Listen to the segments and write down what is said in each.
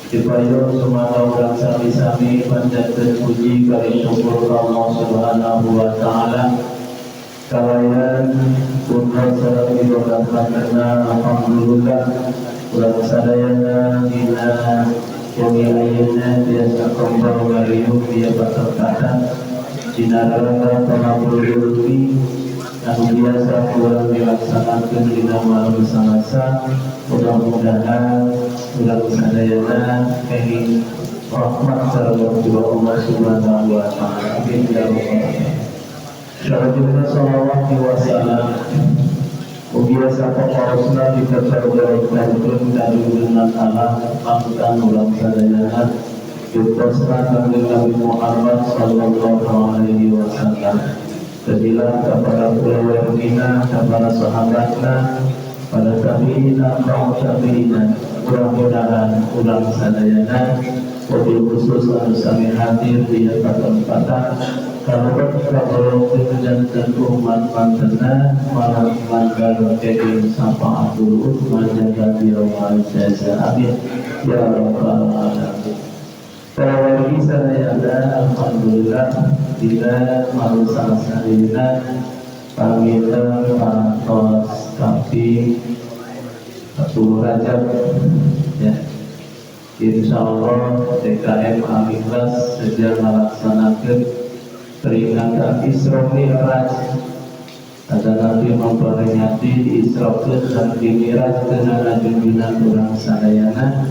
Dipayung sumangga urang sami-sami panjatkeun puji kali syukur Allah Subhanahu wa taala. Kalayan putra sareng ibadah karena alhamdulillah urang sadayana dina wengi ayeuna tiasa kompol ngariung dia patempatan dina rangka tolabul ilmi anu biasa kurang dilaksanakeun dina malam Salasa. Mudah-mudahan urang sadayana kenging rahmat sareng Allah Subhanahu wa taala. Amin ya rabbal alamin. Selanjutnya salawat wa salam biasa papaosna diterjauhkan kadunungan Allah panutan urang sadayana yuktosna Kanjeng Nabi Muhammad sallallahu alaihi wasallam, kadilah kepada keluargina, kepada sahabatna, pada tabi'ina, kaum tabi'ina. Mudah-mudahan urang sadayana, wabil khusus anu sami hadir di tempatan, kalebet kagolongkeun janten umat mantena malam manggar kenging syafaatul uzma jagat yaumal jaza. Amin ya rabbal alamin. Para wargi sadayana, alhamdulillah dina malam Salasa panginten parantos kaping 10 Rajab ya. Insya Allah DKM Al-Ikhlas sejak melaksanakan peringatan Isra Mi'raj. Ada nanti memperingati Isra dan Mi'raj dengan junjungan urang sadayana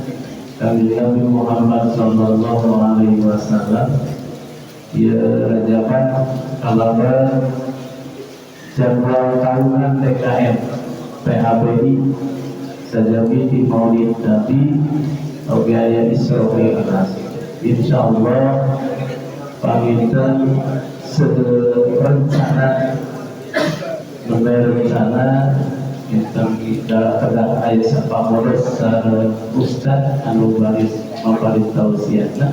Kanjeng Nabi Muhammad sallallahu alaihi wasallam. Ya, Rajaban kalaba jadwal tahunan DKM PHBI sajami di Maulid Nabi oge aya Isra Mi'raj. Insyaallah panginten serencana rencana kita kita kedah aya sapamodos sareng ustad anu baris maparin tausiahna.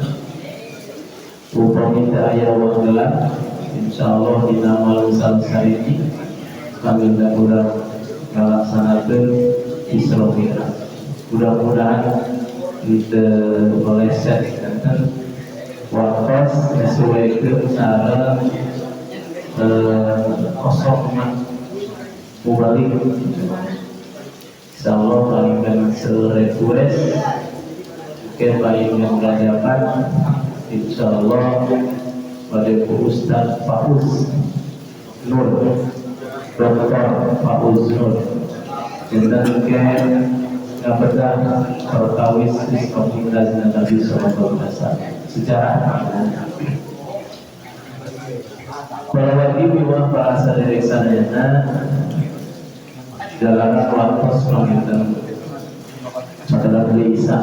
Upami teu aya wanggelan, insyaallah dina malam Salasa ini kami urang ngalaksanakeun Isra Mi'raj. Mudah-mudahan teu meleset janten waktos nyesuaikeun sareng kosongna mubalik. Insyaallah paling kan serequest mungkin paling yang rajaban insyaallah pada Ustaz Fauz Nur, Dr. Fauz Nur, dan mungkin ngabedah perkawis Isra Mi'raj Nabi sallallahu alaihi wasallam sejarah. Para wargi miwah para saderek sadayana, jalanan waktos panginten sakedap Isa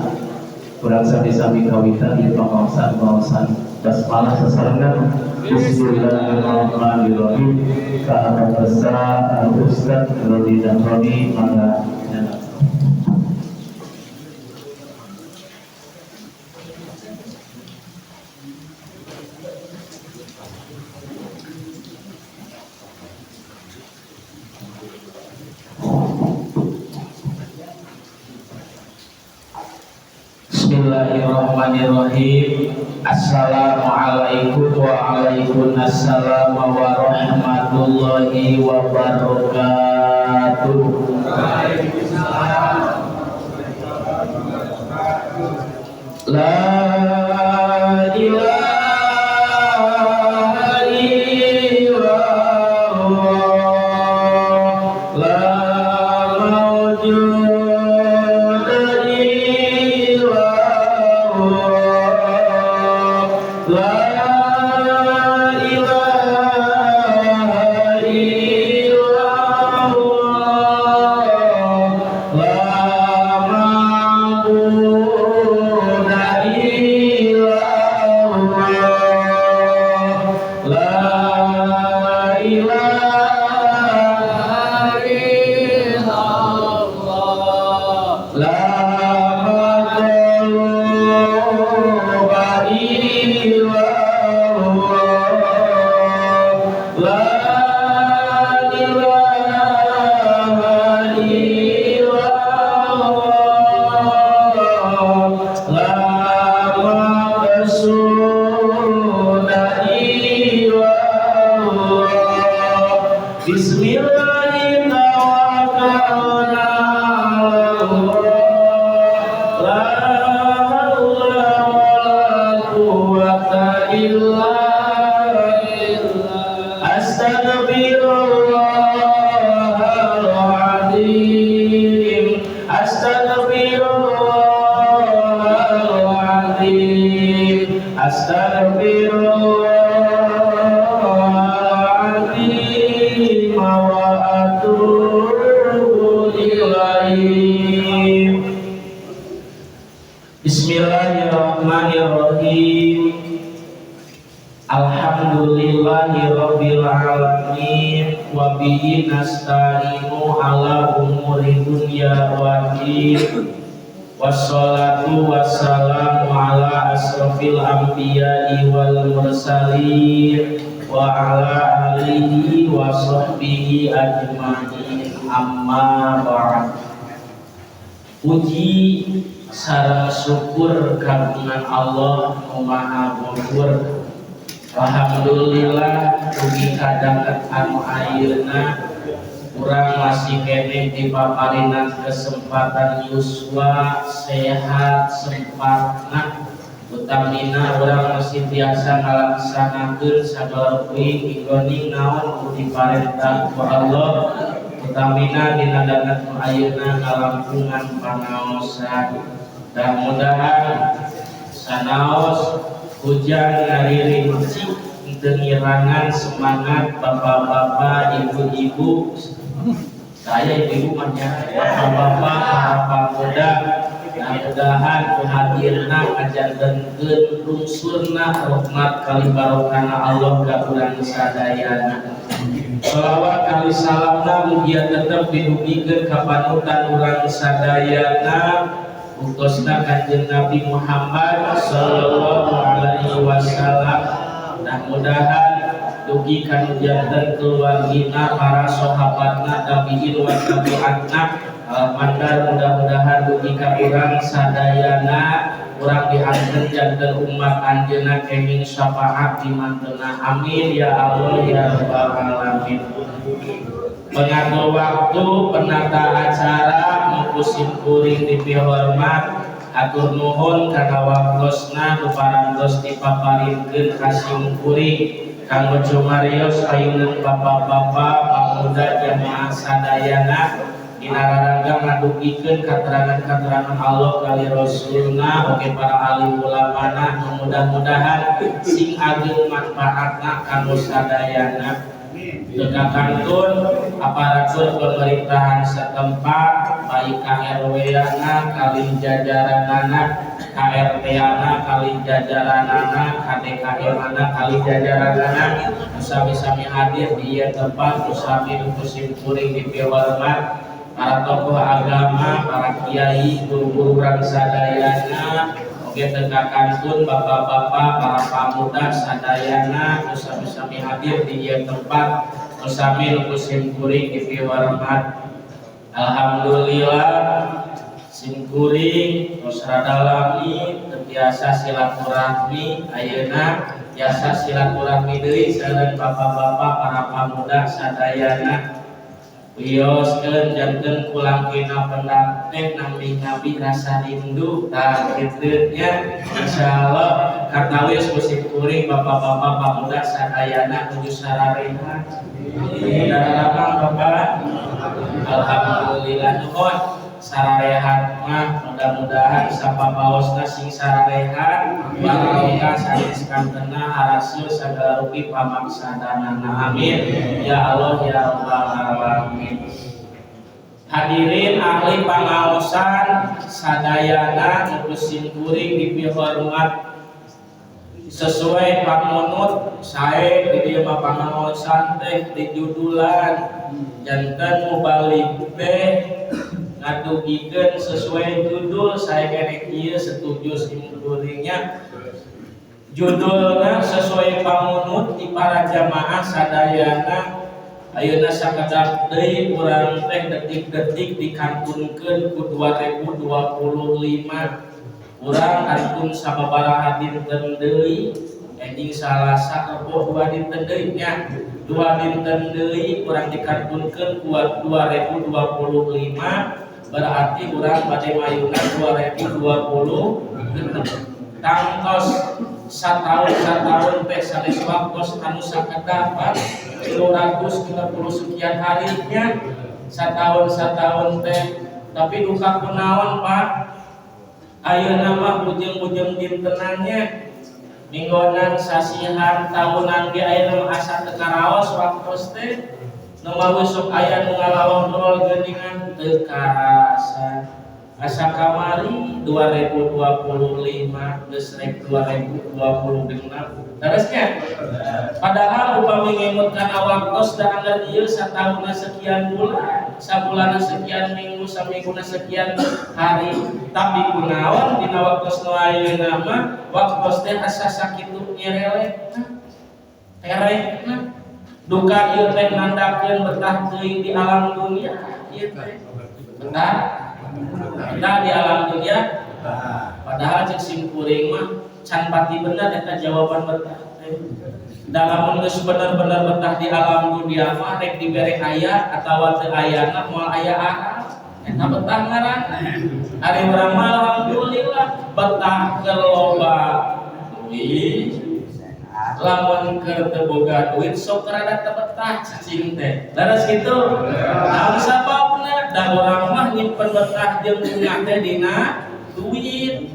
kurang sami-sami kawitan di pengawasan-pengawasan basmalah sesarengan. Bismillahirrahmanirrahim. Ka besar Ustaz Rodi dan Roni, mangga. Bismillahirrahmanirrahim. Assalamualaikum waalaikumsalam warahmatullahi wabarakatuh. La ilaha illallah, la mawjuda illallah, la ilaha illallah, la ma'buda illallah, la ilaha illallah, la matluba illallah, la ilaha illallah, la La haula wala quwwata illa billah. Astagfirullahaladzim, astagfirullahaladzim, astagfirullahaladzim wa atubu ilaih. Bismillahirrahmanirrahim. Alhamdulillahi rabbil alamin wa bihi nasta'inu ala umuri dunya waddin. Wassalatu wassalamu ala asrofil anbiya'i wal mursalin wa ala alihi wa sahbihi ajma'in, amma ba'd. Puji sareng syukur kagungan Allah Nu Maha Ghafur. Alhamdulillah, dugi ka danget anu ayeuna urang masih keneh dipaparinan kesempatan yuswa sehat sempatna, utamina urang masih biasa ngalaksanakeun sagala rupi inggoning naon nu diparentah ku Allah, utamina dina danget nu ayeuna ngalangkungan pangaosan. Dan mudahan sanaos hujan ngaririnci teu ngirangan semangat bapak-bapak, ibu-ibu, saya ibu-ibu mah nya, bapak-bapak, para pemuda. Mudah-mudahan hadirna ngajantenkeun lungsurna rahmat kali barokahna Allah ka urang sadayana. Shalawat kali salamna mugia tetep didugikeun ka panutan urang sadayana, utusna Kanjeng Nabi Muhammad sallallahu alaihi wasallam. Mudah-mudahan dugi kanu janten keluargina, para sahabatna, tabiin wa tabiatna, mandar mudah-mudahan dugi ka urang sadayana, urang dianten janten umat anjeunna kenging syafaat di mantena. Amin ya Allah ya rabbal alamin. Pengatur waktu, penata acara, nu ku simkuring dipihormat, atur nuhun kana waktosna nu parantos dipaparinkeun ka simkuring kanggo cumarios ayuneun bapak-bapak, pamuda, jamaah sadayana dina rarangga ngadugikeun katerangan-katerangan Allah kali Rasulna, oge para alim ulamana. Mudah-mudahan sing ageng manfaatna kanggo sadayana. Teu kakantun aparatur pemerintahan setempat, baik KRW-na kali jajaranana, KRT-na kali jajaranana, KDKM-na kali jajaranana, sami-sami hadir di ieu tempat, sami nu simkuring dipihormat, para tokoh agama, para kiai, guru-guru urang sadayana, oge teu kakantun bapak-bapak, para pamuda sadayana nu sami-sami hadir di ieu tempat, sami nu simkuring dipihormat. Alhamdulillah, simkuring tos rada lami teu biasa silaturahmi, ayeuna biasa silaturahmi deui sareng bapak-bapak, para pamuda sadayana. Wioskeun janten kulangkina pendak teh nambih-nambih rasa rindu, tah kitu nya. Insyaallah katawis ku simkuring bapak-bapak, pamuda sadayana nuju sararehat. Daramang Bapak, alhamdulillah, nuhun. Sararehat mah mudah-mudahan sapapaosna sing sararehat, barokah, sanes kantena harasil sagala rupi pamaksadanana. Amin ya Allah ya rabbal alamin. Hadirin ahli pangaosan sadayana nu simkuring dipihormat, sesuai pamunut sae di dieu mah pangaosan teh di judulan, janten mubalig teh ngadugikeun sesuai judul. Saya keneh ieu setuju simkuringnya, judulna sesuai pamunut di para jamaah sadayana. Ayeuna sakedap deui urang teh detik-detik dikantunkeun ku 2025. Urang kantun sababaraha dinten deui, enjing Salasa, Rebo, 2 dinten deui nya, 2 dinten deui urang dikantunkeun ku 2025. Berarti urang bade mayunan 2026. Tangtos satahun satahun teh sanes waktos anu sakedap, 360 sekian harinya satahun satahun teh. Tapi duka kunaon, Pak, ayeuna mah ujung-ujung dintenannya, minggonan, sasihan, tahunan ge ayeuna mah asa teu karaos waktos teh. Nu mawi sok aya nu ngalawang geuningan, teu karasa asa kamari 2025 geus rek 2026 terusnya. Padahal upami ngemut kana waktos da anggar ieu sataunna sekian bulan, sabulanna sekian minggu, samingguna sekian hari. Tapi kunaon dina waktos nu ayeuna mah waktos teh asa sakitu nyerelekna, terekna. Duka ieu teh nandakeun betah teuing di alam dunia ieu teh? Betah, betah di alam dunia. Padahal cek simkuring mah can pati bener eta jawaban betah teh. Dalam geus bener-bener betah di alam dunia mah, rek dibere aya atawa teu ayana moal aya aral, eta betah ngaranna. Ari urang mah alhamdulillah betah keur loba duit, lamun keur teu boga duit sok rada teu betah cicing teh. Leres kitu? Naon sababna? Da urang mah nyimpen betah jeung bungah teh dina duit.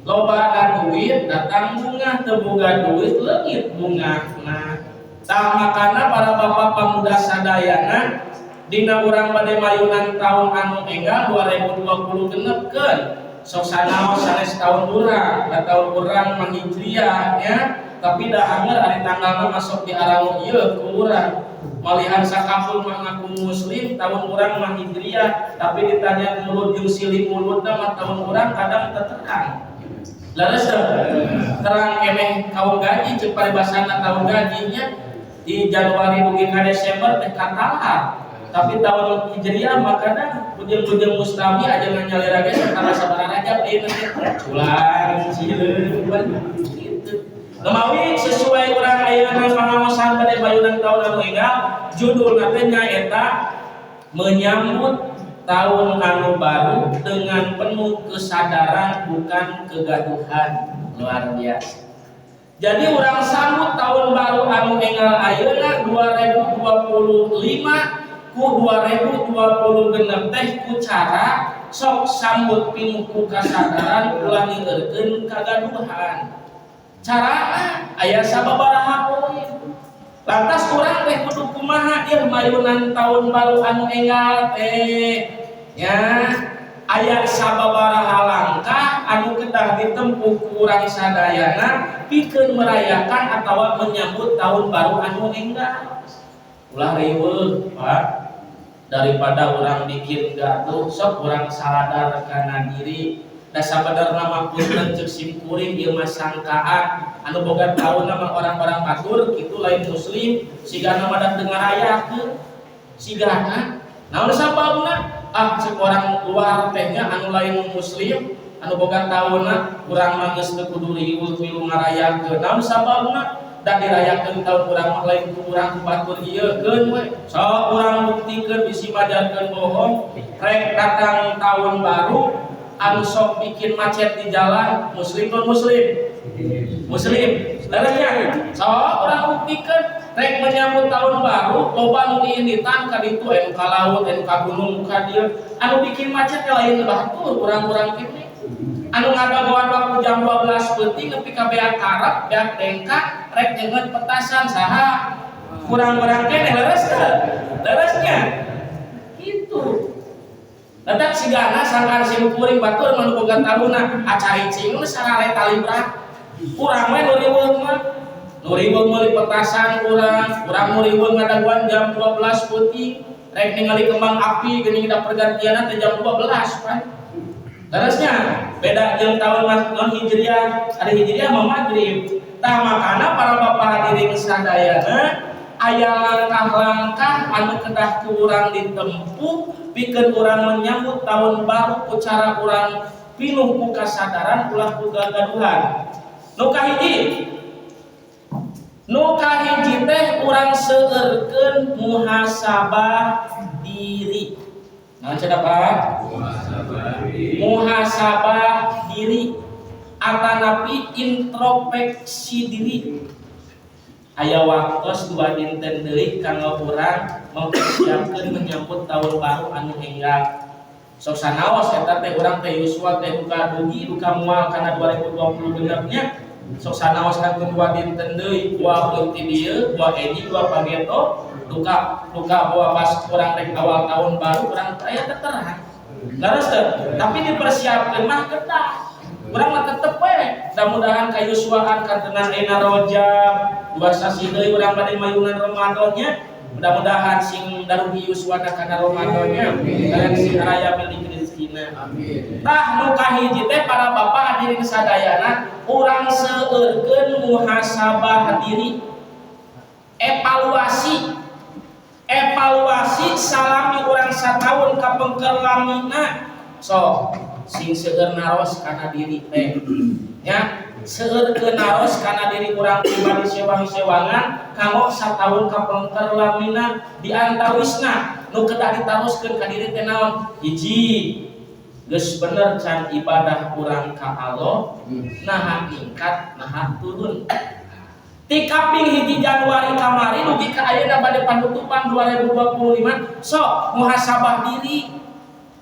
Loba duit datang bungah, teu boga duit leungit bungahna. Tah, makana para bapak pemuda sadayana, dina urang bade mayunan tahun anu enggal 2020 genepkeun, sok sanaos sanes tahun urang, da tahun urang mah hijriah nya. Tapi da anger ari tanggalna masuk di arang ieu ku urang malihan sakampung mah ngaku muslim, tahun urang mah hijriah, tapi ditanya mulut jeung silih mulutna mah tahun urang kadang teu terang. Leres teu? Terang keneh kaum gaji, ceuk paribasana tahun gajinya di Januari dugi ka Desember teh katalar. Tapi tahun hijriah mah kadang ujung-ujung mustami aja nyalira ge tanggal sabaraha Rajab ieu teh, culang cileun gitu. Mawi sesuai urang ayeuna pangaosan bade mayunan tahun anu enggal, judulna teh nyaeta menyambut tahun anu baru dengan penuh kesadaran, bukan kegaduhan. Luar biasa. Jadi urang sambut tahun baru anu enggal ayeuna 2025 ku 2020 genep teh ku cara sok sambut pinuh ku kasadaran, ulah ningeureun kagaduhan. Carana aya sababaraha poin. Lantas urang teh kudu kumaha ieu mayunan tahun baru anu enggal teh? Ya, aya sababaraha langkah anu kedah ditempuh ku urang sadayana pikeun merayakan atau menyambut tahun baru anu enggal. Ulah riweuh, Pak. Daripada urang bikin gaduh, sok urang saladar kana diri. Da sabenerna mah punten, ceuk simkuring ieu mah sangkaan, anu boga taun mah orang-orang batur kitu, lain muslim sigana mah, da teu ngarayakeun sigana. Naon sababna? Ah, cek orang luar teh nya, anu lain muslim anu boga taunna, urang mah geus teu kudu riweuh milu ngarayakeun. Naon sababna? Da dirayakeun taun urang mah lain ku urang, ku batur ieu keun we. Sok urang buktikeun, bisi majarkeun bohong. Rek datang tahun baru, anu sok bikin macet di jalan muslim non muslim? Muslim. Leresnya? Sok urang buktikeun, rek menyambut tahun baru loba nu diinditan ka ditu, anu ka laut, anu ka gunung, ka dieu. Anu bikin macet lain batur, urang-urang kene anu ngadagoan waktu jam 12 peuting nepi ka beak karep, beak dengkak rek nyeungeut petasan. Saha? Kurang-kurang kene. Leres teu? Leresnya gitu. Letak sigana sangkaan simkuring batur mah nu boga tahunna acara cing nu sarare talibra. Urang we nu riweuh mah. Nu riweuh meuli petasan urang, urang nu riweuh ngadaguan jam 12 peuting rek ningali kembang api geuning, da pergantianna teh jam 12 kan. Terusnya beda jeung tahun non hijriah, ada hijriah mah maghrib. Tah, makana para bapak hadirin sadayana, aya langkah-langkah anu kedah ku urang ditempuh pikeun urang menyambut tahun baru ku cara urang pinuh ku kasadaran, ulah ku gagaduhan. Nu kahiji, nu kahiji teh urang seueurkeun muhasabah diri. Naon cenah, Pak? Muhasabah diri atanapi introspeksi diri. Aya waktos 2 dinten deui kanggo urang mempersiapkeun menyambut tahun baru anu enggal. Sok sanaos eta teh urang teh yuswa teh duka dugi duka moal kana 2020 genepnya. Sok sanaos kan 2 dinten deui, dua peuting dieu, dua enjing, dua pageto, duka duka bahwa pas urang rek awal tahun baru urang aya terang. Leres teu? Tapi dipersiapkeun mah kedah. Urang mah tetep we, mudah-mudahan kayuswaan kantenan ayeuna Rajab, 2 sasih deui urang bade mayunan Ramadannya. Mudah-mudahan sing daruhi yuswana kana Ramadannya, kalian sing raya milik rezekina. Amin. Tah, nu kahiji teh, para bapak hadirin sadayana, urang seueurkeun muhasabah diri. Evaluasi, evaluasi salami urang satahun kapengker lamina. Sok sing seueur naros kana diri teh nya, seueur naros kana diri urang pribadi sewang-sewangan kanggo satahun kapengker lamina. Di antawisna nu kedah ditaroskeun ka diri teh naon? Hiji, geus bener can ibadah urang ka Allah? Naha ningkat, naha turun? Ti kaping 1 Januari kamari dugi ka ayeuna bade panutupan 2025, sok muhasabah diri,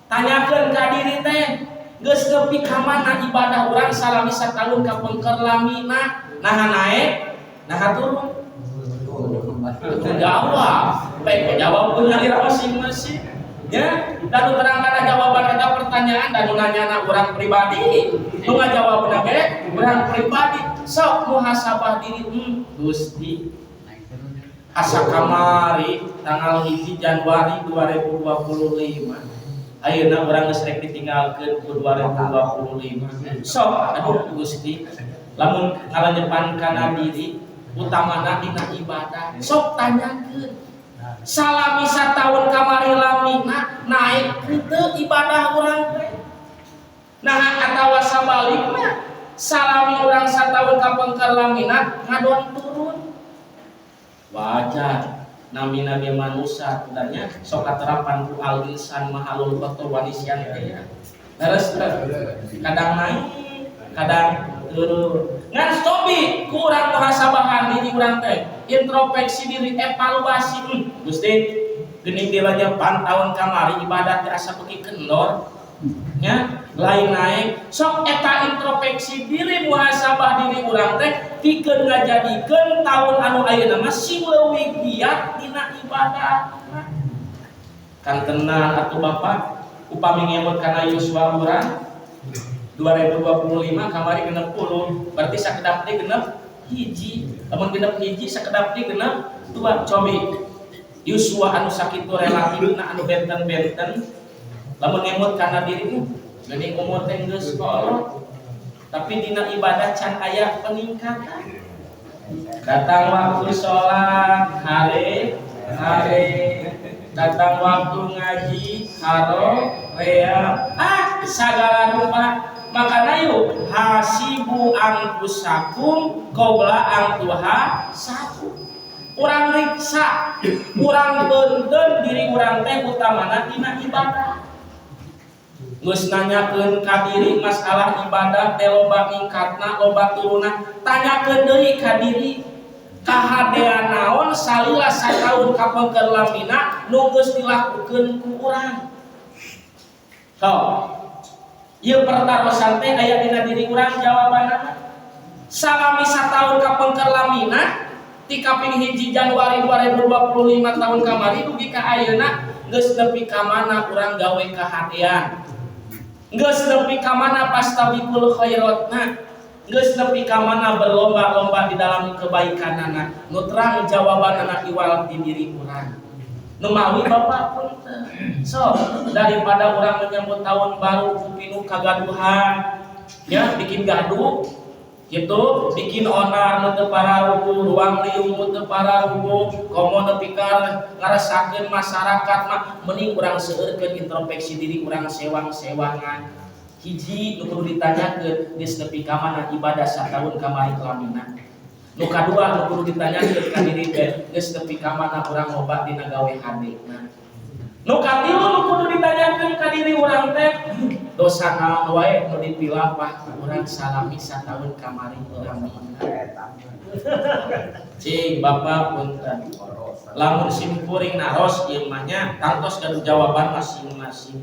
tanyakeun ka diri teh, geus nepi ka mana ibadah urang salami satahun kapengker lamina? Naha naek, naha turun? Jawab baik, jawab pun nyalira masing-masing ya. Dan nu terang kana jawaban eta pertanyaan dan nu nanyana urang pribadi, nu ngajawabna ge urang pribadi. Sok muhasabah diri, Gusti, asa kamari tanggal 1 Januari 2025, ayeuna urang geus rek ditinggalkeun ku 2025. Sok aduh Gusti, lamun ngalanyepan kana diri, utamana dina ibadah, sok tanyakeun, salami satahun kamari lamina naik henteu ibadah urang teh? Nah, atawa sabalikna, salami urang satahun kapengker lamina ngadon turun. Wajar, namina ge manusia kudanya sok katerapan ku al insan mahalul khoto wa nisyan teh ya. Terus kadang naik, kadang turun. Ngan stopi kurang muhasabahan diri urang teh, introspeksi diri, evaluasi. Gusti, geuning dilanyepan tahun kamari ibadah teh asa beuki kendor nya, lain naik. Sok eta introspeksi diri, muhasabah diri urang teh pikeun ngajadikeun tahun anu ayeuna mah sing leuwih giat dina ibadah. Kan tenang atuh Bapak, upami ngemut kana yuswa urang 2025 kamari 60, berarti sakedap deui 61. Lamun 61, sakedap deui 62. Cobi yuswa anu sakitu relatifna anu benten-benten, lamun ngemut kana diri, geuning umur teh geus kolot tapi dina ibadah can aya peningkatan. Datang waktu sholat hare hare, datang waktu ngaji haro rea, ah segala rupa. Makanya yuk, hasibu anfusakum qobla an tuhasabu. Urang riksa, urang benten diri urang teh, utamana dina ibadah. Geus nanyakeun ka diri masalah ibadah teh loba ningkatna, loba turunna, tanyakeun deui ka diri, kahadean naon salila sataun kapengker lamina nu geus dilakukeun ku urang? Sok ieu pertarosan teh aya dina diri urang jawabanna. Salami sataun kapengker lamina ti kaping 1 Januari 2025 tahun kamari dugi ka ayeuna, geus nepi ka mana urang gawe kahadean? Geus nepi ka mana fastabiqul khairatna? Geus nepi ka mana berlomba-lomba di dalam kebaikanana? Nu terang jawabanana iwal di diri urang. Nu mawi Bapak pun so, daripada orang menyambut tahun baru ku kagaduhan ya, bikin gaduh gitu, bikin onar nu teu pararuguh, ruang liung nu teu pararuguh, komo nepi ka ngarasakeun masyarakat mah, mending urang seueurkeun introspeksi diri urang sewang-sewangan. Hiji nu kudu ditanyakeun, geus nepi ka mana ibadah satahun kamari lamina? Nu kadua nu kudu ditanyakeun ka diri teh, geus nepi ka mana urang loba dina gawe hade? Nah, Nu katilu nu kudu ditanyakeun ka diri urang teh, dosa naon wae nu dipilapah urang salami sataun kamari lamina. Cing bapak punten. Lamun simkuring naros ieu mah nya tangtos gaduh jawaban masing-masing.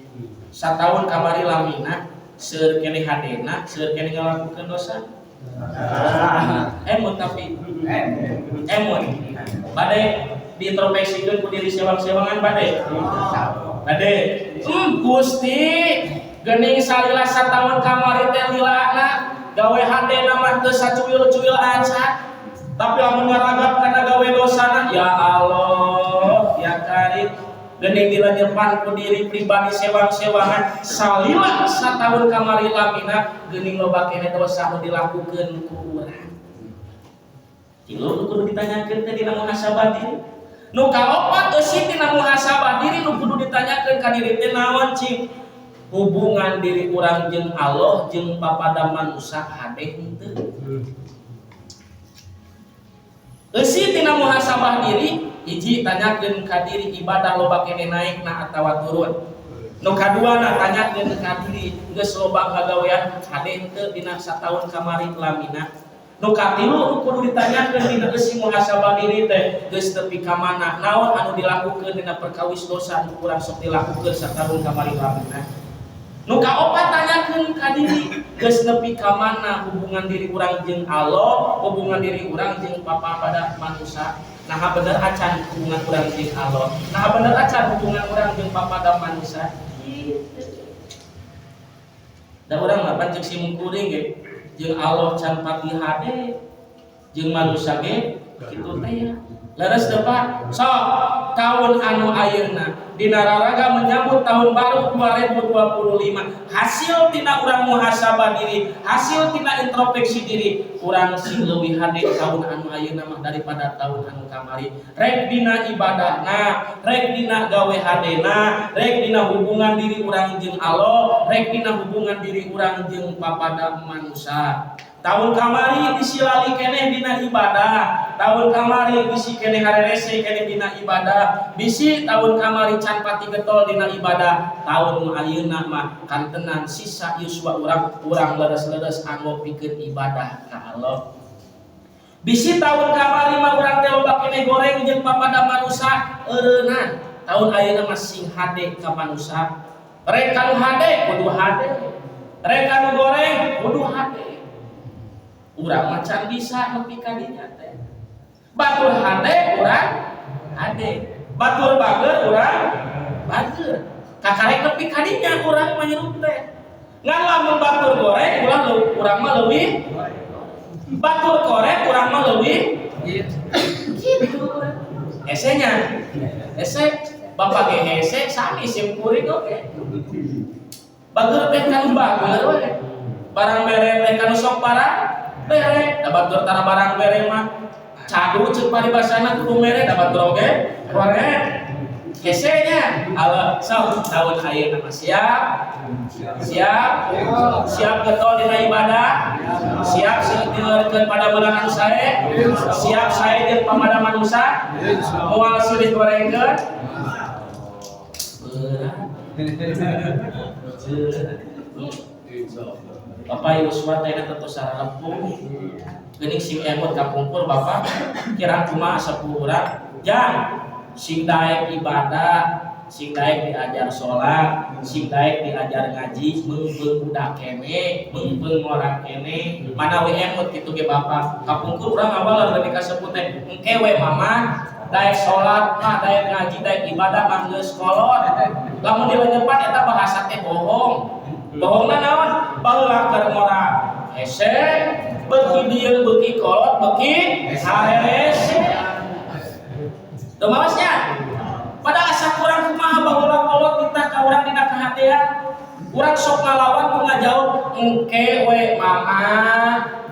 Sataun kamari lamina seueur keneh hadena, seueur keneh ngalakukeun dosa. Emut tapi emut. Bade diintrospeksikeun ku diri sewang-sewangan bade. Bade. Gusti geuning salila sataun kamari teh lilana gawe hadena mah teu sacuil-cuil acan. Tapi lamun ngaragat kana gawe dosana, ya Allah, ya Karim. Geuning dilenyepan ku diri pribadi sewang-sewangan salila sataun kamari lamina geuning loba keneh dosa nu dilakukeun ku urang. Tilu nu kudu ditanyakeun teh dina muhasabah diri. Nu kaopat eusi tina muhasabah diri nu kudu ditanyakeun ka diri teh naon cing? Hubungan diri urang jeung Allah jeung papada manusa hade henteu. Eusi tina muhasabah diri hiji tanyakeun ka diri ibadah loba keneh naekna atawa turun. Nu kaduana tanyakeun ka diri geus loba ngagawean hade henteu dina sataun kamari lamina. Nu katilu nu kudu ditanyakeun dina eusi muhasabah diri teh geus tepi ka mana naon anu dilakukeun dina perkawis dosa nu kurang sok dilakukeun sataun kamari lamina. Nu kaopat tanyakeun ka diri geus nepi ka mana hubungan diri urang jeung Allah, hubungan diri urang jeung papada manusia. Naha bener acan hubungan urang jeung Allah, naha bener acan hubungan urang jeung papada manusia. Gitu. Da urang mah pan ceuk simkuring ge jeung Allah can pati hade, jeung manusia ge kitu teh ya. Leres teu Pak? Sok tahun anu ayeuna dina raraga menyambut tahun baru 2025, hasil tina urang muhasabah diri, hasil tina introspeksi diri, urang sing leuwih hade tahun anu ayeuna mah daripada tahun anu kamari. Rek dina ibadahna, rek dina gawe hadena, rek dina hubungan diri urang jeung Allah, rek dina hubungan diri urang jeung papada manusia. Tahun kamari bisi lali keneh dina ibadah, tahun kamari bisi keneh harerese keneh dina ibadah, bisi tahun kamari can pati getol dina ibadah, tahun nu ayeuna mah kantenan sisa yuswa urang, urang leres-leres anggo pikeun ibadah ka Allah. Bisi tahun kamari mah urang teh loba keneh goreng jeung papada manusia eureunnan, tahun ayeuna mah sing hade ka manusia. Rek kanu hade kudu hade, rek kanu goreng kudu hade. Urang mah can bisa nepi ka dinya teh. Batur hade urang hade, batur bager urang bager. Kakarek nepi ka dinya urang mah hirup teh. Ngan lamun batur goreng urang urang mah leuwih, batur korek urang mah leuwih kitu urang. Hese nya. Hese bapak ge hese sami sim kuring oge. Bager teh kanu bager we. Barang bere teh kanu sok barang bere, da batur tara barang bere mah cadu ceuk paribasana kudu mere da batur oge korek. Hese nya. Allah sok tahun ayeuna mah siap. Siap. Siap getol dina ibadah. Siap dileureurkeun pada meunang anu sae. Siap sae jeung pamada manusia. Moal silih gorengkeun. Berat. Bapak Yuswa teh tentu saralepuh. Geuning sing emut kapungkur Bapak kirang kumaha sapuh urang jang sing daek ibadah, sing daek diajar sholat, sing daek diajar ngaji, meungpeung budak keneh, meungpeung ngora keneh. Mana we emut kitu ge Bapak. Kapungkur urang awal leuwih ka sepuh teh engke we mama daek sholat mah, daek ngaji, daek ibadah mah geus kolot. Lamun dilenyepan eta bahasa teh bohong. Bohongna naon? Baheula keur ngora hese, beuki dieu beuki kolot, beuki harerese. Teu maosnya? Pada asa kurang kumaha baheula kolot ditah ka urang dina kahatean. Urang sok ngalawan ku ngajawab engke we mama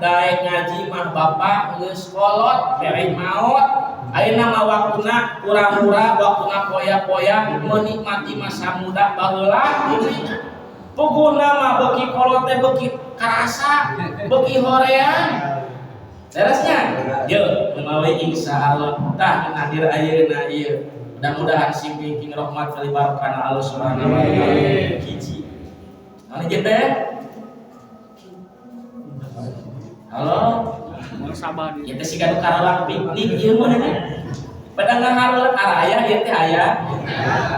daek ngaji mah bapak geus kolot tereh maot. Ayeuna mah waktuna pura-pura, waktuna poya-poya menikmati masa muda baheula geuning. Puguna mah beuki kolot teh beuki karasa, beuki hoream. Leresnya? Yeuh, menawi insyaallah tah hadir ayeuna ieu. Mudah-mudahan sing wingking rahmat kali barokah Allah Subhanahu wa taala. Hiji. Mana jeung teh? Halo. Muhasabah diri. Ieu teh siga nu karalang piknik ieu mah nya. Padahal ngahareup araya ieu teh aya.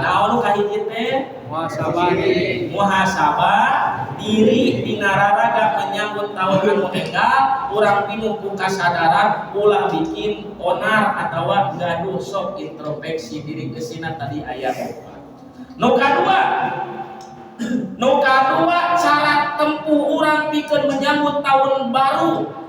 Naon nu kahiji teh? Muhasabah diri. Muhasabah diri dina raraga menyambut tahun anu enggal, urang pinuh ku kasadaran ulah bikin onar atawa gaduh, sok introspeksi diri kesina tadi aya opat. Nu kadua, nu kadua cara tempuh urang pikeun menyambut tahun baru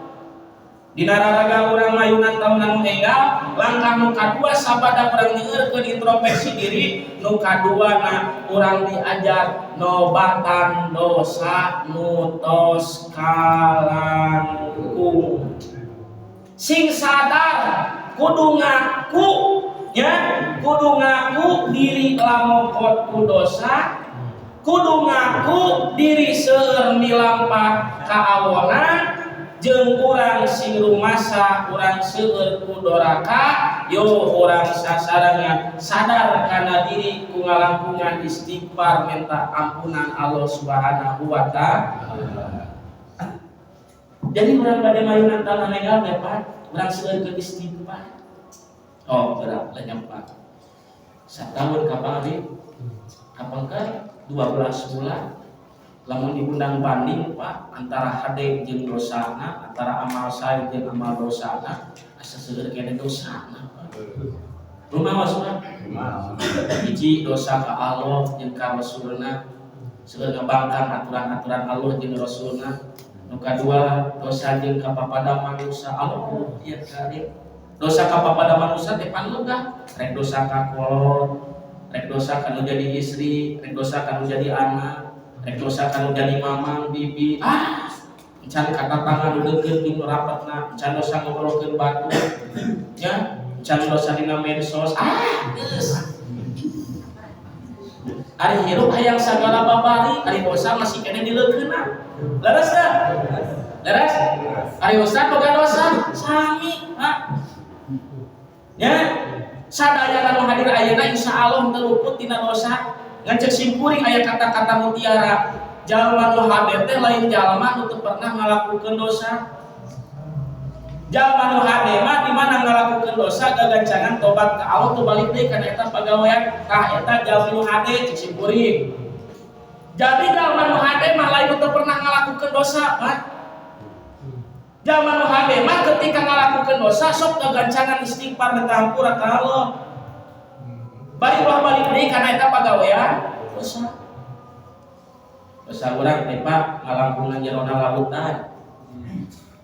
dina raraga urang mayunan tahun anu enggal, langkah nu kadua sabada urang nyeueurkeun introspeksi diri, nu kadua na urang diajar nobatan dosa nu tos kalangkung. Sing sadar kudu ngaku nya, kudu ngaku diri lamokot ku dosa, kudu ngaku diri seueur milampah kaawonan, jeung urang sing rumasa urang seueur ku doraka. Yo urang sasarengan sadar kana diri ku ngalangkungan istighfar minta ampunan Allah Subhanahu wa taala. Jadi urang bade mayunan tanah enggal teh Pak, urang seueur ke istighfar. Oh, gerak lenyap Pak. Satahun kapan di? Kapan ke 12 bulan. Lamun diundang banding Pak antara hade jeung dosana, antara amal sae jeung amal dosana, asa seueur keneh dosana Pak. Rumaos Pak? Hiji dosa ka Allah jeung ka Rasulna, seueur ngebangkang aturan-aturan Allah jeung Rasulna. Nu kadua dosa jeung ka papada manusia, Allah ieu karim. Dosa ka papada manusia teh pan lega, rek dosa ka kolot, rek dosa ka nu jadi istri, rek dosa ka nu jadi anak, rek dosa ka nu jadi mamang, bibi, encan kata tangan nu deukeut jeung nu rapetna, encan dosa ngobrolkeun batur, nya, encan dosa dina medsos, geus. Ari hirup hayang sagala babari, ari dosa masih keneh dileukeunna. Leres teh? Leres? Ari ustad boga dosa? Sami, Pak. Nya, sadaya nu hadir ayeuna insyaallah teu luput tina dosa. Ngan ceuk simkuring aya kata-kata mutiara, jalma nu hade teh lain jalma nu teu pernah ngalakukeun dosa. Jalma nu hade mah di mana ngalakukeun dosa gagancangan tobat ka Allah teu balik deui kana eta pagawean, tah eta jalma nu hade ceuk simkuring. Jadi jalma nu hade mah lain nu teu pernah ngalakukeun dosa, Pak. Jalma nu hade mah ketika ngalakukeun dosa sok gagancangan istighfar minta hampura ka Allah. Bari ulah balik deui kana eta pagawean dosa. Dosa urang teh Pak ngalangkungan jerona lautan.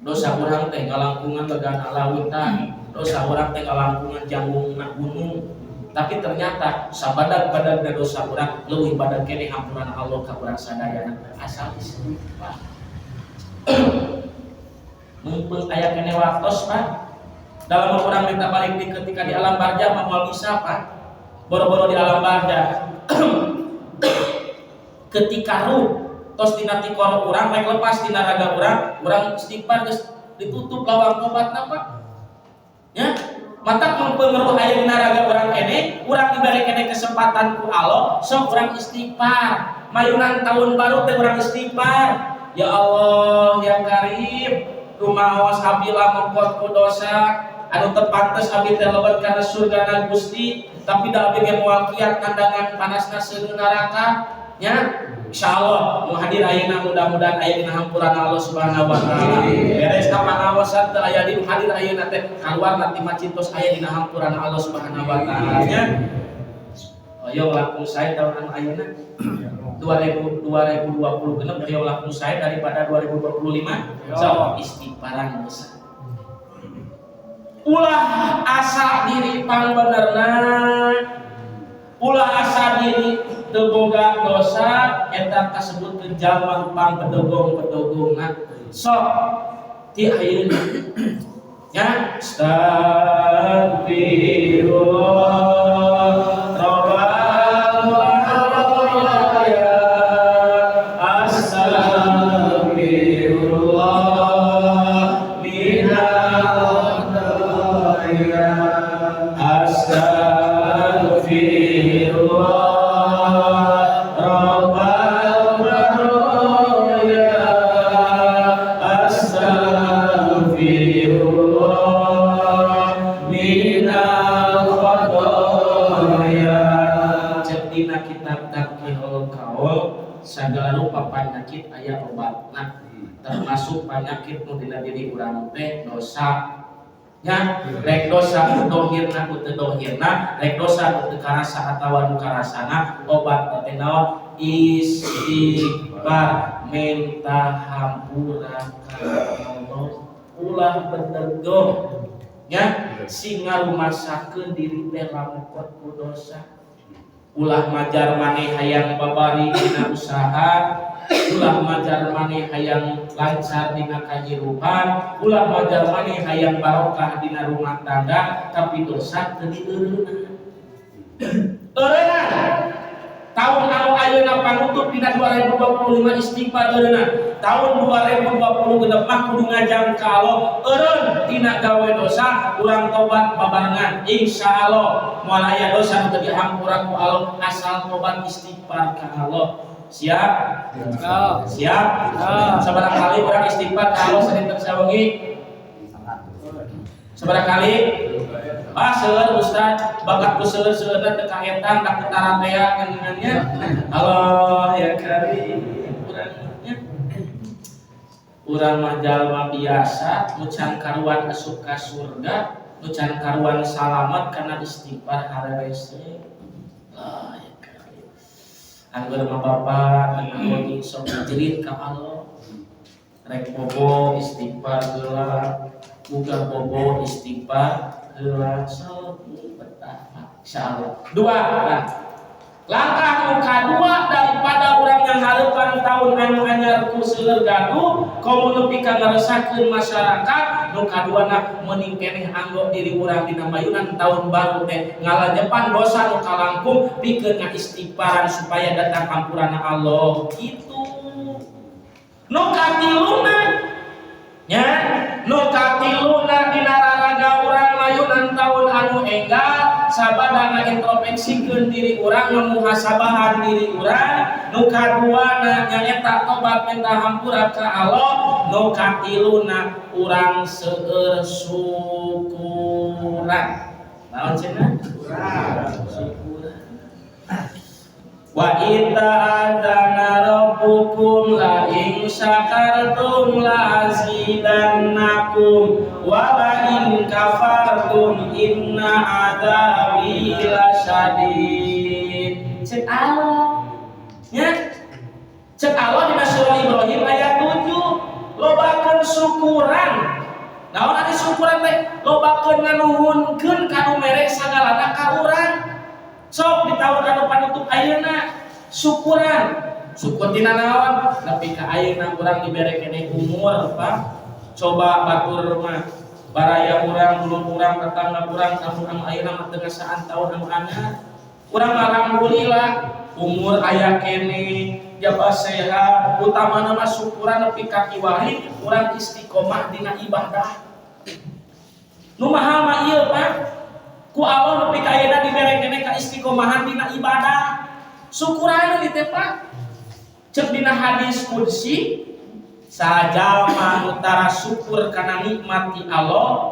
Dosa urang teh ngalangkungan legana lautan. Dosa urang teh ngalangkungan janggung gunung. Tapi ternyata sabadag-badagna dosa urang leuwih badag keneh ampunan Allah ka urang sadayana asal istighfar. Mumpung aya keneh waktos Pak. Dalam urang minta balik di ketika di alam barjah mah moal bisa Pak. Boro-boro di alam barjah. Ketika ruh tos dina tikoro urang rek lepas dina raga urang, urang istighfar geus ditutup lawang tobatna Pak. Ya, matak mumpung ruh aya dina raga urang keneh, urang diberi keneh kesempatan ku Allah, sok urang istighfar. Mayunan tahun baru teh urang istighfar. Ya Allah ya Karim, rumaos abdi lamokot ku dosa anu teu pantes abdi teh lebet kana surgana Gusti, tapi da abdi ge moal kiat kandangan panasna seuneu neraka nya. Insyaallah nu hadir ayeuna mudah-mudahan aya dina hampuran Allah Subhanahu wa taala. Beres ka pangaosan teu aya di nu hadir ayeuna teh kaluar ti masjid tos aya dina hampuran Allah Subhanahu wa taala nya. Hoyong langkung sae tahun anu ayeuna 2020 genep, hoyong langkung sae daripada 2025. Sok istighfaran dosa. Ulah asa diri pangbenerna, ulah asa diri teu boga dosa, eta kasebutkeun jalma pang bedogong-bedogongna. Sok ti ayeuna nya, astagfirullah rabbal baraya, astagfirullah minal khataaya, astagfirullah. Penyakit nu dina diri urang teh dosa nya, rek dosa nu dohirna ku teu dohirna, rek dosa nu teu karasa atawa nu karasana, obat teh naon? Istighfar, minta hampura ka Allah. Ulah bedegong nya, sing ngarumasakeun diri teh lamukot ku dosa. Ulah majar maneh hayang babari dina usaha, ulah majar maneh hayang lancar dina kahirupan, ulah majar maneh hayang barokah dina rumah tangga, tapi dosa teu dieureunna. Eureunna tahun anu ayeuna panutup dina 2025, istighfar eureunna. Tahun 2026 mah kudu ngajang ka Allah, eureun tina gawe dosa, urang tobat babarengan. Insyaallah moal aya dosa nu teu dihampura ku Allah asal tobat istighfar ka Allah. Siap? Siap. Siap? Siap. Sabaraha kali urang istighfar ka Allah sadinten sawengi? Sabaraha kali? Ah, seueur Ustaz, bakat ku seueur-seueurna teu kaetang da ketara tea geuningannya. Allah ya karim, urang nya. Urang mah jalma biasa, nu can karuan asup ka surga, nu can karuan salamat karena istighfar harerese. Allah ya karim. Angger mah bapak tengah wengi sok jerit ka Allah. Rek bobo istighfar heula, buka bobo istighfar heula, sok betah insyaallah. Dua, nah, langkah nu kadua daripada urang yang hareupan tahun anu anyar ku seueur gaduh komo nepi ka ngaresakeun masyarakat, nu kaduana mending keneh anggo diri urang dina mayunan tahun baru teh ngalanyepan dosa nu kalangkung pikeun ngaistighfaran supaya datang hampurana Allah gitu. Nu katiluna nya, nu katiluna dina raraga urang mayunan tahun anu enggal sabada ngaintrospeksikeun diri urang, ngamuhasabahan diri urang. Nu kaduana nyaeta tobat minta hampura ka Allah. Nu katiluna urang seueur syukuran. Naon cenah? Syukuran. Wa idza adzana rabbukum la in syakartum la azidannakum wa la in kafartum inna adzabi lasyadid. Cek Allah nya, cek Allah dina surah Ibrahim ayat 7, lobakeun syukuran. Naon ari syukuran teh? Lobakeun nganuhunkeun ka nu mere sagalana ka urang. Sok di tahun anu panutup ayeuna syukuran. Syukur tina naon? Nepi ka ayeuna urang dibere keneh umur, Pak. Coba batur mah baraya urang, dulur urang, tetangga urang, kamu anu ayeuna mah teu ngasaan tahun anu anyar. Urang alhamdulillah umur aya keneh, jaba sehat, utamana mah syukuran nepi ka kiwari urang istiqomah dina ibadah. Nu mahal mah ieu, Pak. Ku Allah nepi ka ayeuna dibere keneh ka istiqomahan dina ibadah. Syukuran di teh, Pak. Cek dina hadis qudsi, sajalma nu tara syukur kana nikmat ti Allah,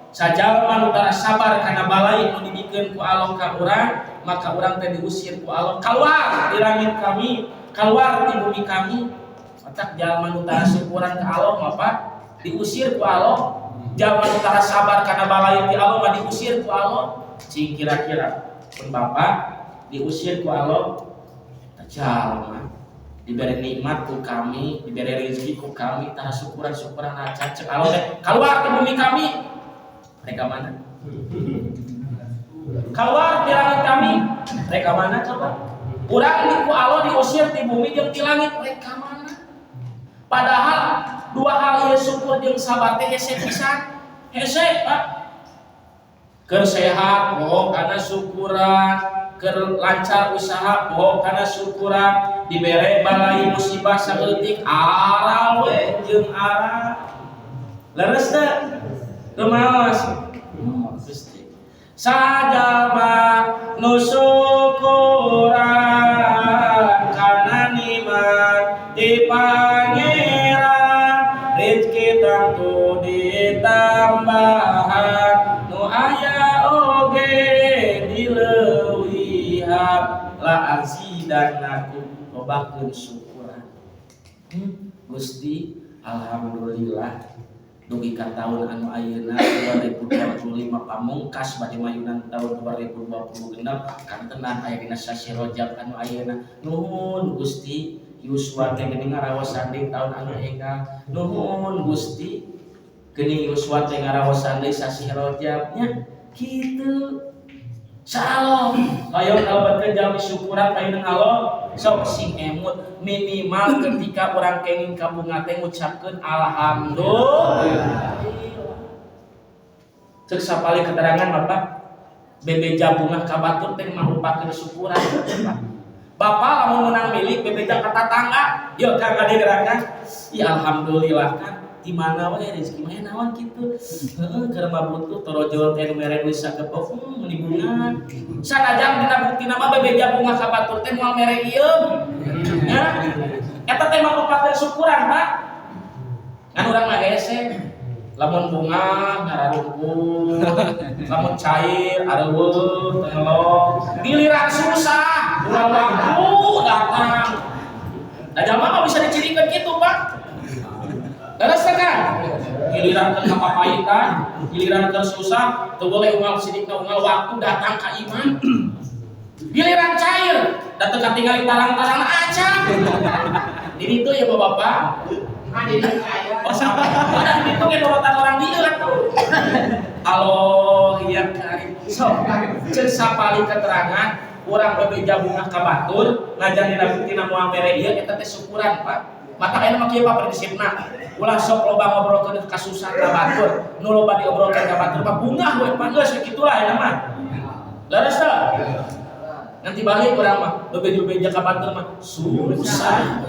sajalma nu tara sabar kana balai nu dibikeun ku Allah ka urang, maka urang teh diusir ku Allah, keluar di langit kami, keluar di bumi kami. Matak jalma nu tara syukuran ka Allah mah, Pak, diusir ku Allah. Jalma nu tara sabar kana balai ti Allah mah diusir ku Allah. Cing kira-kira pun Bapak diusir ku Allah, jalma diberi nikmat ku kami, diberi rezeki ku kami, tara syukuran-syukuran aja, cek Allah teh keluar di bumi kami. Mereka mana? Keluar di langit kami. Mereka mana coba? Urang di ku Allah diusir di bumi jeung di langit, mereka mana? Padahal dua hal ieu, syukur jeung sabar teh hese pisan. Hese, Pak. Keur sehat poho kana syukuran, keur lancar usaha poho kana syukuran, dibere balai musibah saeutik aral we jeung aral. Leres teu? Rumaos. Gusti. Sajalma nu syukuran kana nikmat ti Pangeran, rezeki tangtu ditambahan, nu aya oge dileuwihan, la azidannakum, lobakeun syukuran. Gusti, Alhamdulillah dugi ka tahun anu ayeuna 2025 pamungkas bade mayunan tahun 2026 kantenan aya dina sasi Rajab anu ayeuna. Nuhun Gusti, yuswa teh geuning ngaraosan deui tahun anu enggal. Nuhun Gusti, geuning yuswa teh ngaraosan deui sasi Rajab nya kitu. Salam hoyong kalebetkeun jalmi syukuran payunan Allah. Sok sing emut, minimal ketika urang kenging kabunga teh ngucapkeun alhamdulillah. Cek sapali keterangan, Bapak, bebeja bungah ka batur teh mangrupakeun syukuran. Bapak lamun menang milik bebeja ka tatangga, yeuh Kang ka gerakan. Ya alhamdulillah kan, di mana wae rezeki mah naon kitu. Heeh, keur mah butuh torojol teh nu mere duit sagepok, meuni bunga. Sanajan dina buktina mah bebeja bungah ka batur teh moal mere ieu. Ya. Eta teh mangrupakeun syukuran, Pak. Ngan urang mah hese. Lamun bunga ngararumput, lamun cair areuweuh teu ngelok. Giliran susah, urang waktu datang. Da jalma mah bisa dicirikan gitu, Pak. Leres teh kan? Giliran keur kapapahitan, giliran keur susah, teu boleh unggal sidikna unggal waktu datang ka imah. Giliran cair, datang katingali tarang-tarang acan. Di ditu ya Bapak. Oh, sama. Ada di ditu ge nurutan orang dieu atuh. Allah ya karim. Sok, ceuk sapali keterangan urang bebeja bungah ka batur, najan dina buktina moal mere ieu eta teh syukuran, Pak. Mata ayeuna mah kieu, Pak, prinsipna. Ulah sok loba ngobrolkeun kasusah ka batur, nu loba diobrolkeun ka batur mah bungah we, Pak, geus kitu lah ayeuna mah. Leres teu? Nanti balik urang mah bebeja-beja ka batur mah susah.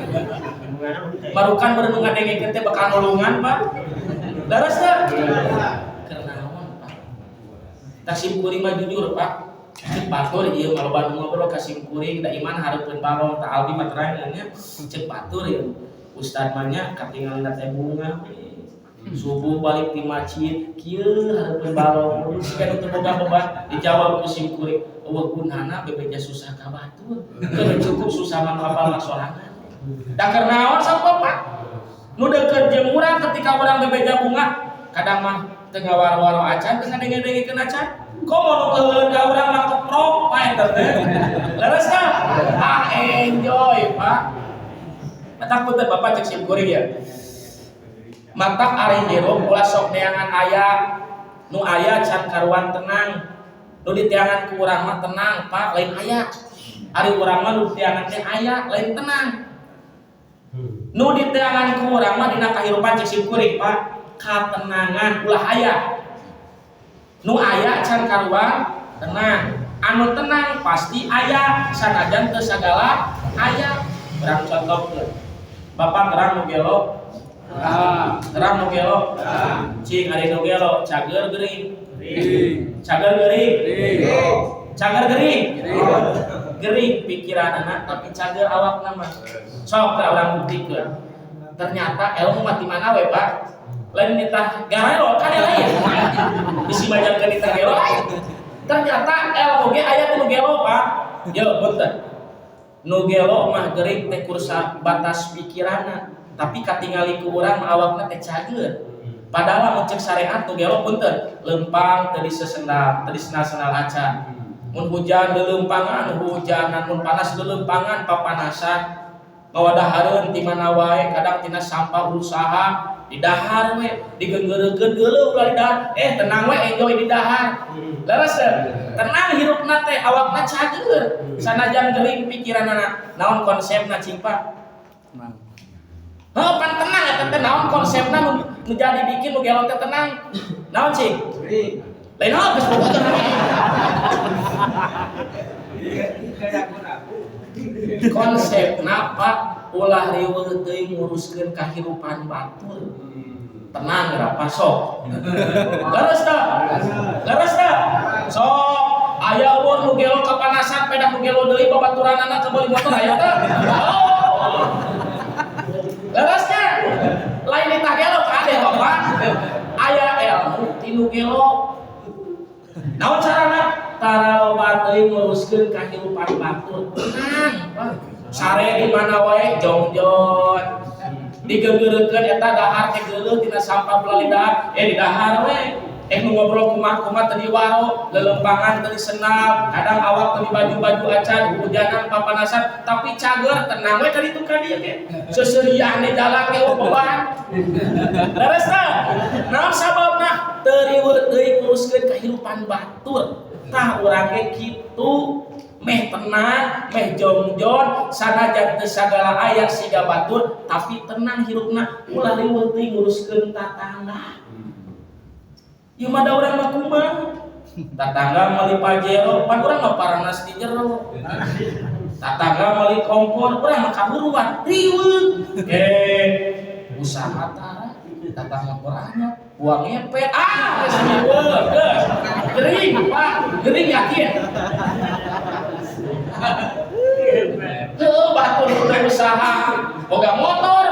Marukan berenung ngadengekeun teh bakal nulungan, Pak. Leres teu? Keur naon, Pak? Tah sim kuring mah jujur, Pak. Cek batur ieu mah loba nu ngobrol ka sim kuring da iman hareupeun balong tah albi mah terang nya. Cek batur ieu. Ustad mah nya katingalina teh bunga we. Subuh balik di masjid kieu hareupeun balong siga nu teu boga beban. Dijawab ku sim kuring, euweuh gunana bebeja susah ka batur, keur cukup susah mah kapal mah sorangan. Da keur naon sok, Bapak? Nu deukeut jeung urang ketika urang bebeja bunga kadang mah teu ngawaro-waro acan, teu ngadenge-dengekeun acan. Komo nu keuheul ka urang mah keprok Pak eta teh. Leres teh? Ah, enjoy, Pak. Matak punten Bapak, cek sim kuring ya. Matak ari hirup ulah sok neangan aya, nu aya can karuan tenang. Nu diteangan ku urang mah tenang, Pak, lain aya. Ari urang mah nu diteangan teh aya, lain tenang. Nu diteangan ku urang mah dina kahirupan cek sim kuring, Pak, katenangan ulah aya. Nu aya can karuan tenang. Anu tenang pasti aya sanajan teu sagala aya. Urang contohkeun. Bapak terang nu gelo? Terang nu gelo? Cing ari nu gelo cager gering? Cager gering? Cager gering? Gering pikiranana tapi cager awakna mah. Sok ka urang buktikeun. Ternyata ilmu mah ti mana we, Pak? Lain nitah garelo kan lain. Bisi majalkeun nitah gelo lain. Ternyata ilmu ge aya nu gelo, Pak. Yo punten. Nu gelo mah gering teh kursa batas pikiranna, tapi katingali ku urang mah awakna teh cager. Padahal lamun cek syariat nu gelo punten, lempang teu disesendal, teu disendal-sendal acan. Mun hujan leuleumpangan, hujanan, mun panas leuleumpangan, papanasan. Mawa dahareun ti mana wae, kadang tina sampah usaha didahar we, digeunggeureukeun geuleuh ulah didahar. Eh, tenang we, enjoy didahar. Leres teu? Tenang hirupna teh, awakna cager. Sanajan gering pikiranana. Naon konsepna cing, Pak? Heuh, pan tenang eta teh naon konsepna nu nu jadi bikin nu gelo teh tenang? Naon cing? Lain naon geus boga tenang. Konsepna, Pak, ulah riweuh teuing nguruskeun kahirupan batur. Tenang geura sok. Leres teu? Leres teu? Sok aya eueuh nu gelo kapanasan pedah nu gelo deui babaturanana kebeuli motor aya teu? Oh. Leres teu? Lain ditah gelo kade Bapak. Aya ilmu ti nu gelo. Naon carana? Tara loba teuing nguruskeun kahirupan batur. Tenang, Pak. Sare di mana wae jongjon. Digeugeurekeun eta dahar teh geuleuh tina sampah melalui dahar, di dahar we. Nu ngobrol kumaha-kumaha teu diwaro, lelempangan teu disenal, kadang awak teu dibaju-baju acan, hujanan papanasan, tapi cager tenang we ka ditu ka dieu ge. Seuseurian di jalan ge beban. Leres teh? Naon sababna? Teu riweuh teuing nguruskeun kahirupan batur. Tah urang ge kitu, meh tenang, meh jongjon, sanajan teu sagala aya siga batur, tapi tenang hirupna, ulah riweuh teuing nguruskeun tatangga. Ieu mah da urang mah kumaha? Tatangga meuli Pajero, pan urang mah paranas di jero. Tatangga meuli kompor, urang mah kaburuan, riweuh. Usaha tara, tatangga anyar, uang ngepet, geus riweuh, geus. Gering, Pak, gering yakin. Heuh, batur udah usaha, boga motor,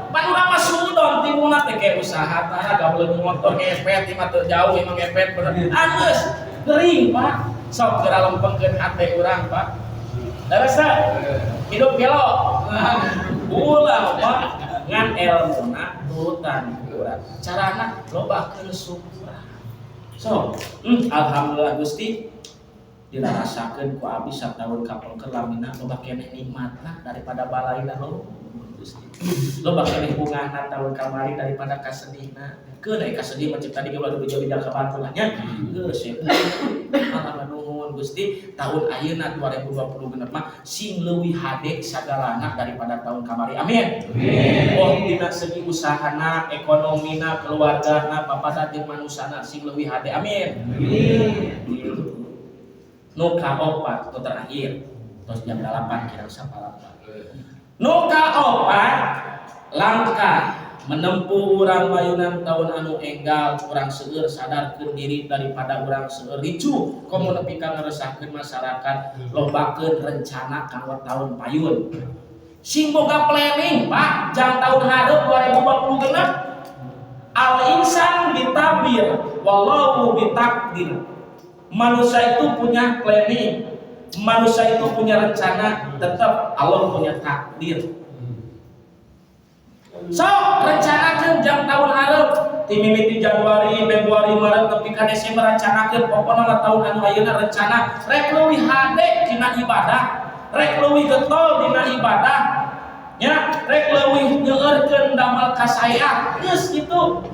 pan urang mah sudon timuna teh ke usaha tara gawe motor ngepet mah teu jauh emang ngepet bener. Geus gering, Pak. Sok geura lempengkeun hate urang, Pak. Leres teh? Hidup gelo. Ulah, Pak, ngan elmuna turutan urang. Carana lobakeun syukur. So, alhamdulillah Gusti dirasakeun ku abdi sataun kapengker lamina loba keneh nikmatna daripada balaina lo. Gusti. Loba keneh bungahna tahun kamari daripada kasedihna. Keun aya kasedih mah cek tadi ge ulah dibeja-beja ka batur lah nya. Geus ya. Alhamdulillah nuhun Gusti, tahun ayeuna 2020 genep mah sing leuwih hade sagalana daripada tahun kamari. Amin. Amin. Oh dina segi usahana, ekonomina, keluargana, papada jeung manusana sing leuwih hade. Amin. Amin. Nu kaopat nu terakhir tos jam 8 kirang sapalapan. Nu kaopat langkah menempuh urang mayunan tahun anu enggal urang seueur sadarkeun diri daripada urang seueur ricuh komo nepi ka ngeresahkeun masyarakat lobakeun rencana kanggo tahun payun. Sing boga planning Pak jang tahun hareup 2020 genep. Al insan bitabir wallahu bitakdir. Manusia itu punya planning, manusia itu punya rencana, tetap Allah punya takdir. So, rencanakeun jam tahun hareup ti mimiti Januari, Februari, Maret nepi ka Desember rencanakeun pokona mah tahun anu ayeuna rencana rek leuwih hade dina ibadah, rek leuwih getol dina ibadah, nya rek leuwih nyeueurkeun damel kasaean, geus kitu.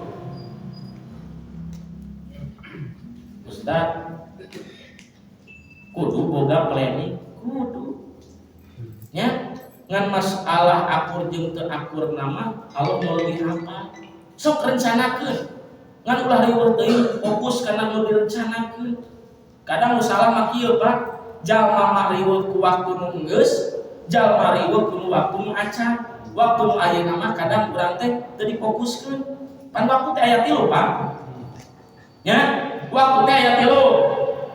Ustaz kudu boga planning, kudu nya ngan masalah akur jeung teu akur nama Allah mau lebih apa sok rencanakeun ngan ulah riweuh teuing fokus kana nu direncanakeun. Kadang nu salah mah kieu Pak, jalma mah riweuh ku waktu nu enggeus, jalma riweuh ku waktu nu acan. Waktu nu ayeuna mah kadang urang teh teu difokuskeun. Pan waktu teh aya tilu Pak nya, waktu teh aya tilu,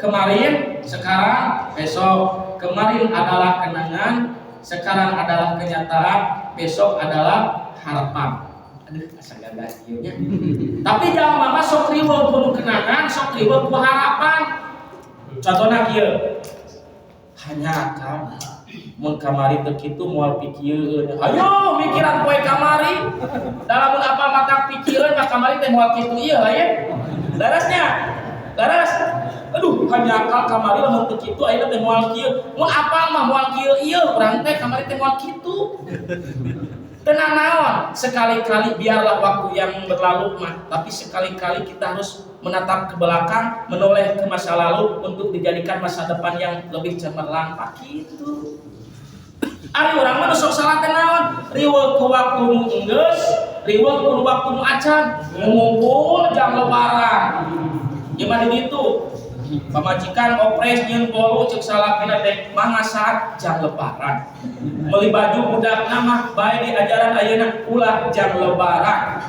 kemarin, sekarang, besok. Kemarin adalah kenangan, sekarang adalah kenyataan, besok adalah harapan. Aduh, asa gagah ieu nya. Tapi jangan mama sok riweuh kudu kenangan, sok riweuh ku harapan. Contohna kieu. Hanya kan mun kamari teu kitu moal pikieun. Ayo mikiran poe kamari. Dalam apa mata pikieun mah kamari teh moal kitu ieu lain. Larasnya. Laras. Aduh, hanya akal kamari lamun teu kitu ayeuna teh moal kieu. Mun apal mah moal kieu ieu urang teh kamari teh moal kitu. Tenang naon, sekali-kali biarlah waktu yang berlalu mah, tapi sekali-kali kita harus menatap ke belakang, menoleh ke masa lalu untuk dijadikan masa depan yang lebih cemerlang. Pak kitu. Ari urang mah nu sok salah teh naon? Riweuh ku waktu nu enggeus, riweuh ku waktu nu acan, ngumpul jam lebaran. Ieu mah di ditu. Pamajikan opres nyeun bolu ceuk salakina teh mangasaat jam lebaran. Meuli baju budakna mah bae di ajaran ayeuna ulah jam lebaran.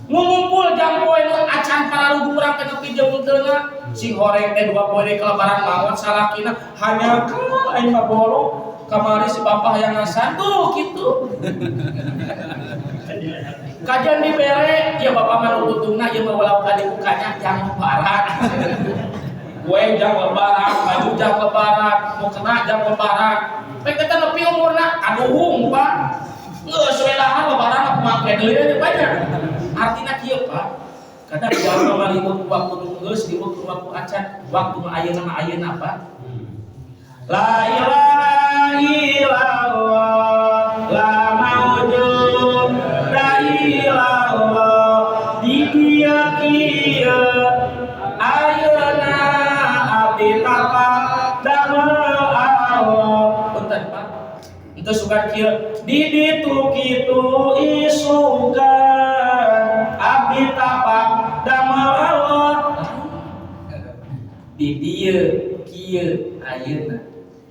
Ngumpul jam poe nu acan pararugu urang teh nepi jeung henteu sing horeng teh 2 poe deui ka lebaran maot salakina hanya ka aing mah bolu kamari si bapak yang ngasan tuh kitu. Kajian dibere ya bapak mah nu tutungna ieu mah ulah kadibukanya jam lebaran. Kue jam lebaran, baju jam lebaran, mau kena jam lebaran. Pek teh nepi umurna kaduhung Pak. Geus we dahar lebaran Make deui nya banyak. Artina kieu, Pak. Kadang jalma mah riweuh ku waktu nu geus, riweuh ku waktu acan, waktu mah ayeuna mah ayeuna, Pak. La ilaha illallah, la maujud la ilallah, di dieu kieu ayeuna abdi tapak damel Allah. Punten, Pak. Itu suka kieu di ditu kitu isukan abdi tapak damel Allah. Di dieu kieu ayeuna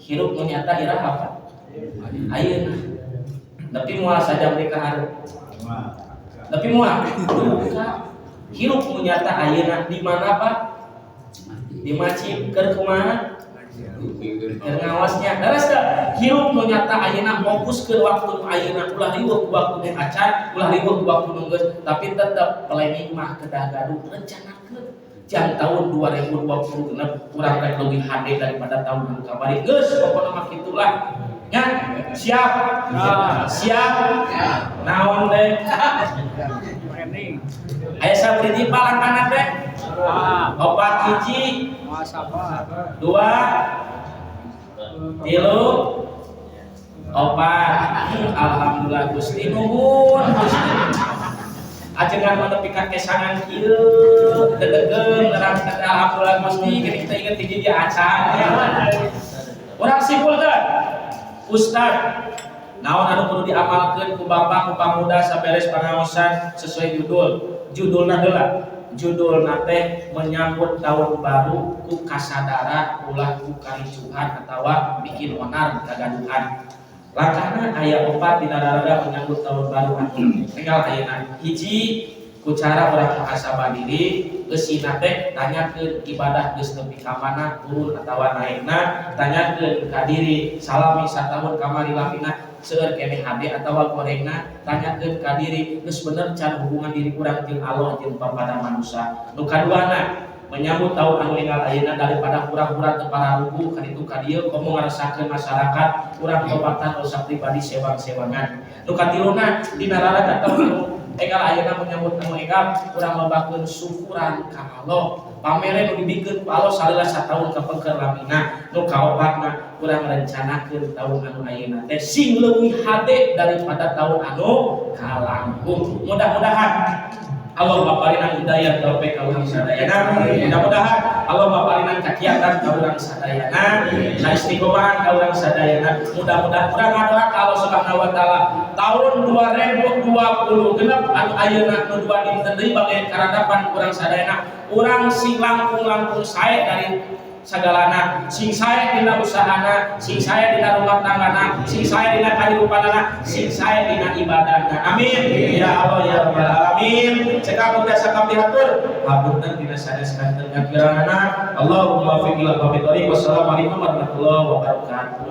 hirup nu nyata iraha, Pak? Ayeuna. Tapi moal sajam deui ka hareup. Tapi moal duka. Hirup nu nyata ayeuna di mana, Pak? Di masjid. Keur kumaha? Keur ngawasnya. Leres teu? Hirup nu nyata ayeuna, fokus ke waktu nu ayeuna, ulah riweuh ku waktu nu acan, ulah riweuh ku waktu nu geus, tapi tetep planning mah kedah gaduh, rencanakeun. Jang tahun 2020 genep kurang rek leuwih hade daripada tahun anu kamari. Geus pokona mah kitulah. Nya, siap? Siap. Naon teh? Planning. Aya sabaraha langkahna teh? Ah, Opat. Hiji, muhasabah. dua, tilu, opat. Alhamdulillah, Gusti, nuhun Gusti. Ajengan mah nepi ka kesangan kieu dedegeun nerangkeun. Alhamdulillah Gusti, gini kita inget hiji dia acan ya. Urang simpulkeun. Ustad, naon anu kudu diamalkeun ku bapak, ku pamuda saberes pangaosan sesuai judul? Judulna heula. Judulna teh menyambut tahun baru ku kasadaran, ulah ku karicuhan atawa bikin onar kagaduhan. Langkahna aya opat dina raraga menyambut tahun baru anu tinggal ayeuna. Hiji, ku cara urang muhasabah diri, eusina teh tanyakeun ibadah geus nepi ka mana, turun atawa naekna, tanyakeun ka diri salami satahun kamari lamina seueur keneh hade atawa gorengna, tanyakeun ka diri geus bener can hubungan diri urang jeung Allah jeung papada manusia. Nu kaduana, menyambut tahun anu enggal ayeuna, daripada hura-hura teu pararugu ka ditu ka dieu komo ngarasakeun masyarakat, urang tobatan dosa pribadi sewang-sewangan. Nu katiluna, dina raraga tahun anu enggal ayeuna, menyambut anu enggal, urang lobakeun syukuran ka Allah, pamere nu dibikeun ku Allah salila sataun kapengker lamina. Nu kaopatna, urang rencanakeun tahun anu ayeuna teh sing leuwih hade daripada tahun anu kalangkung. Mudah-mudahan Allah maparinan hidayah taufik ka urang sadayana. Mudah-mudahan Allah maparinan kakiatan ka urang sadayana, na istiqomahan ka urang sadayana. Mudah-mudahan urang ngadoa ka Allah Subhanahu wa taala tahun 2020 genep anu ayeuna nu dua dinten deui bagai karadapan urang sadayana, urang sing langkung-langkung sae dari sagalana, sing sae dina usahana, sing sae dina rumah tanggana, sing sae dina kahirupanana, sing sae dina ibadahna. Amin ya Allah ya rabbal alamin. Cekap biasa kami hatur hapunten dina sanes kanten ngakiranana. Allahumma fi ila. Wassalamualaikum warahmatullahi wabarakatuh.